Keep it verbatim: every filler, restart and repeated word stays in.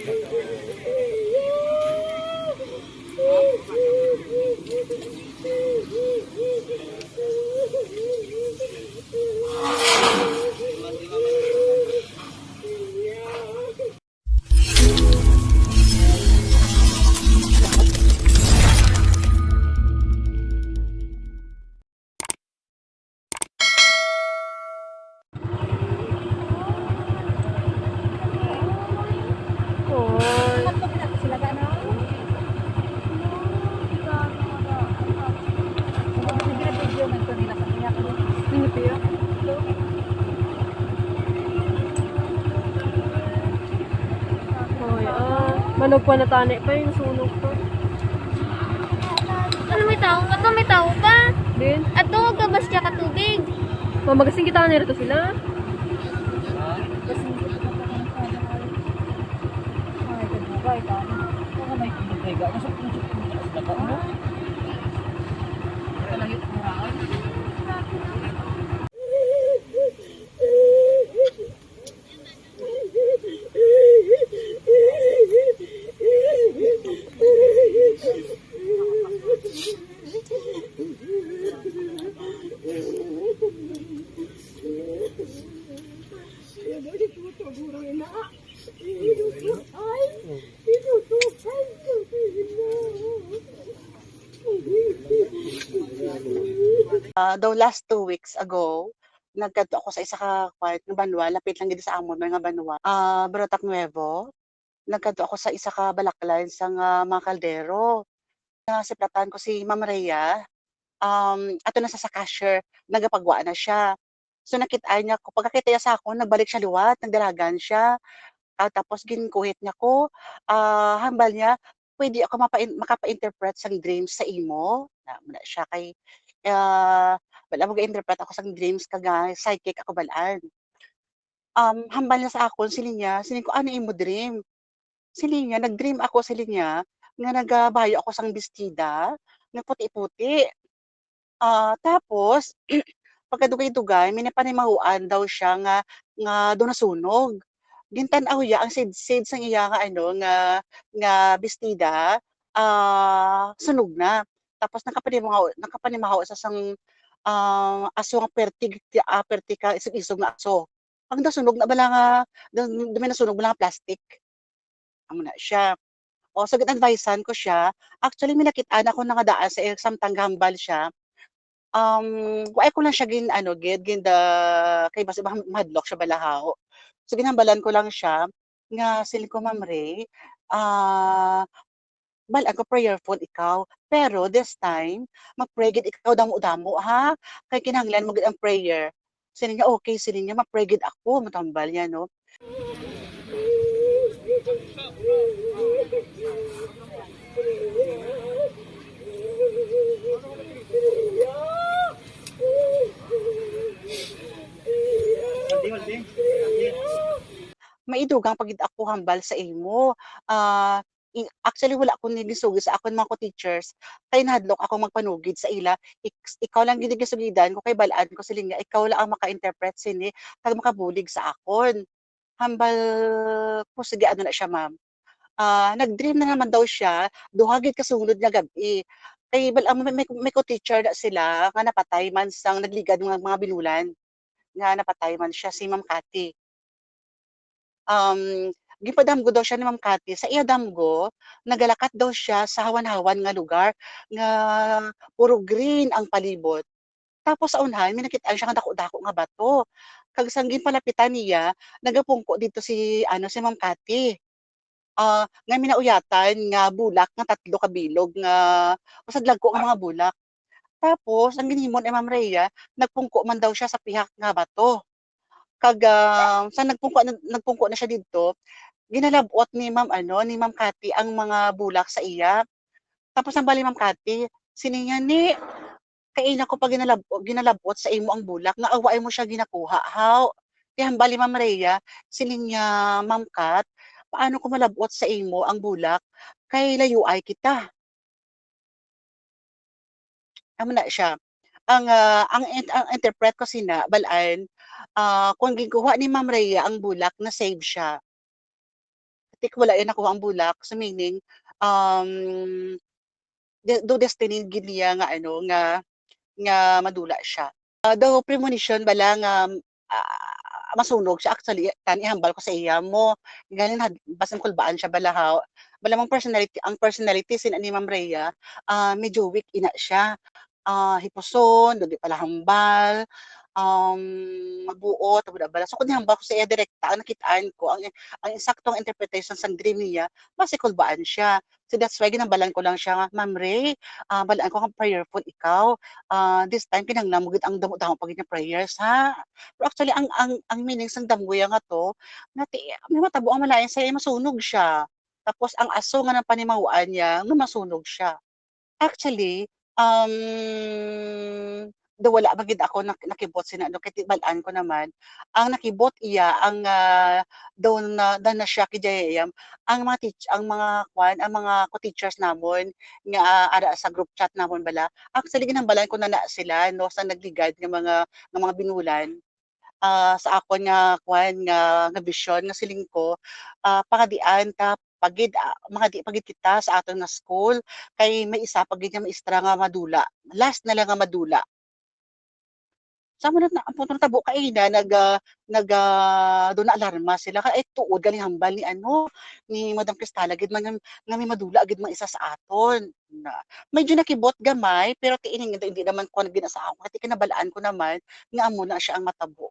Oy. Oy, ah, manugpa na tani pa yung sunog to. Ano may tao? Ato may tao pa. Din? Ato, gabas siya ka tubig. Mamagasing kita na rito sila. Ay, kadugay, tani. Ano may kadugay ka? Nasa puso ko na sa daga mo. Kalayo ko raon. Ah, daw last two weeks ago, nagkadto ako sa isa ka, kwan, nga banwa, lapit lang gid sa amon, may nga banwa. Ah, Barotac Nuevo. Nagkadto ako sa isa ka balaklan sang, ah, mga kaldero. Nasiplatan ko si Ma'am Rhea, um, ato na sa, sa cashier, nagapagwa na siya. So, nakit-an niya ko, pagkakita niya sa akon, nagbalik siya liwat, nagdalagan siya. Ah, tapos ginkuhit niya ko, ah, hambal niya, "Pwede ako mapa-in-, makapa-interpret sang dreams sa imo?" Na, muna siya kay, ah, wala mo ga-interpret ako sang dreams kag, ah, psychic ako balaan. Um, hambal niya sa akon, siling niya, siling ko, "Ano imo dream?" Siling niya, "Nag-dream ako," siling niya, "nga nagabayo ako sang bestida nga puti-puti." Ah, tapos, pagkadugay-dugay, may napanimahuan daw siya nga, nga daw nasunog. Gintan-aw niya ang sidsid sang iya nga, ano, nga, nga bestida, ah, sunog na. Tapos nakapanimaho-, nakapanimaho sa sang, ah, aso nga perti, ah, perti ka isog-isog nga aso. Ang nasunog na bala nga, dumi nasunog bala nga plastic. Amo na siya. O, so gin-advisean ko siya. Actually, may nakit-an ako nga daan sa iya, samtang gahambal siya. Um, wa ko lang siya gin-, ano, gid, gin-, da-, kay basi ba mahadlok siya balahaw. So, ginhambalan ko lang siya nga, siling ko, "Ma'am Ray, ah, bal-an ko prayerful ikaw. Pero this time, mag-pray gid ikaw damo-damo, ha? Kay kinahanglan mo gid ang prayer." Siling niya, "Okay," siling niya, "ma-pray gid ako," matambal niya, no? Maidugang pa gid ako hambal sa imo. Ah, i-, actually, wala ko ni gisugid sa akon mga co-teachers, kay nahadlok ako magpanugid sa ila. Ik-, ikaw lang gid gisugidan ko, kay bal-an ko, siling niya, ikaw lang ang maka-interpret sini kag makabulig sa akon. Hambal ko, sige, ano na siya, ma'am. Ah, nag-dream na naman daw siya, duha gid ka sunod nga gab-i. Kay bal-, ah, may, may, may co-teacher na sila nga napatay man sang nagligad nga mga binulan, nga napatay man siya, si Ma'am Cathy. Um, ginpadamgo daw siya ni Ma'am Cathy. Sa iya damgo, nagalakat daw siya sa hawan-hawan nga lugar nga puro green ang palibot. Tapos sa unhan, may nakit-an siya nga dako-dako nga bato. Kag sang ginpalapitan niya, nagapungko didto si, ano, si Ma'am Cathy. Ah, nga may nauyatan nga bulak nga tatlo ka bilog nga basta dagko nga mga bulak. Tapos ang ginhimo ni Ma'am Rhea, nagpungko man daw siya sa pihak nga bato. Kag, ah, sa nagpungko na, nagpungko na siya didto, ginalab-ot ni Ma'am, ano, ni Ma'am Cathy ang mga bulak sa iya. Tapos ang bali, Ma'am Cathy, siling niya, "Ni, kaina ko pa ginalab-, ginalab-ot sa imo ang bulak, nga awa mo siya ginakuha, haw?" Kay hambal ni Ma'am Rhea, siling niya, "Ma'am Cat, paano ko malab-ot sa imo ang bulak? Kay layuay kita." Amo na siya. Ang, ah, ang in-, ang interpret ko sina, bal-an, ah, kung ginkuha ni Ma'am Rhea ang bulak, na-save siya. tik, wala iya nakuha ang bulak. So, meaning, um, de-, do destiny gid niya nga, ano, nga, nga madula siya. Ah, daw premonition bala nga, ah, masunog siya. Actually, tan ihambal ko sa iya mo. Ganin had-, basta makulbaan siya bala ha. Bala mang personality, ang personality sin ani Ma'am Rhea, ah, medyo weak ina siya. Ah, hipuson, daw di pala hambal, um, mabuot, wala bala. So, kung ihambal ko sa iya direkta, ang nakitaan ko, ang, ang insaktong interpretation sang dream niya, basi kulbaan siya. So, that's why ginambalan ko lang siya nga, "Ma'am Ray, ah, balaan ko nga prayerful ikaw. Ah, this time, kinahanglan mo gid ang damo-damo pa gid nga prayers, ha?" Pero actually, ang, ang, ang meaning sang damgoya nga to, nga ti-, may matabo ang malain sa iya, masunog siya. Tapos, ang aso nga napanimahuan niya, nga masunog siya. Actually, um, daw wala man gid ako nak-, nakibot sina, ano, kay ti-, bal-an ko naman. Ang nakibot iya, ang, ah, daw na, daw na-shock gid iya, ang mga teach-, ang mga kwan, ang mga co-teachers namon nga, ah, ara sa group chat namon bala. Actually, ginhambalan ko na na sila, no, sa nagligad nga mga, nga mga binulan. Ah, sa akon nga, kwan, nga, nga vision, nga siling ko, ah, pangadian ta pa gid, ah, mangadi pa gid kita sa aton nga school, kay may isa pa gid nga maestra nga madula. Last na lang nga madula. Sa amo na, ang punto natabo kaina, nag, ah, nag, ah, daw naalarma sila, kay tuod gani hambal ni, ano, ni Madam Cristala gid man nga, nga may madula gid man isa sa aton. Na, medyo nakibot gamay, pero ti ining hindi, hindi naman ko ginasahan ko, kay kinabalaan ko naman nga amo na siya ang matabo.